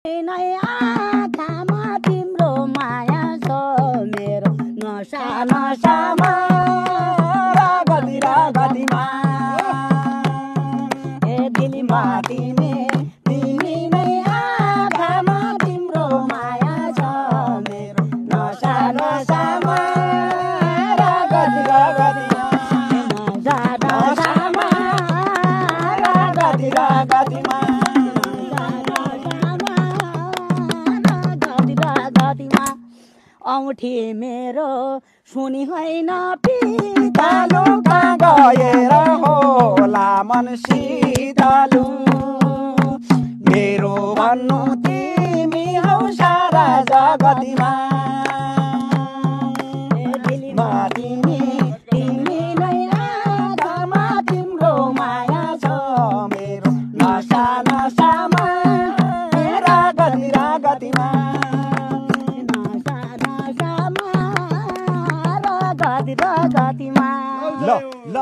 नै आँखामा तिम्रो माया छ मेरो नसा नसामा रागती रागतीमा ए दिलमा तिमी तिमी नै आँखामा तिम्रो माया छ मेरो नसा नसामा रागती रागतीमा नसा नसामा रागती रागतीमा औँठी मेरो सुनी होइन पितालु कहाँ गएर होला मन शीतलु मेरो भन्नु तिमी हौ सारा जगतीमा दिलमा तिमी तिमी नै आँखामा तिम्रो माया छ मेरो नसा नसामा रागती रागतीमा रगतीमा ल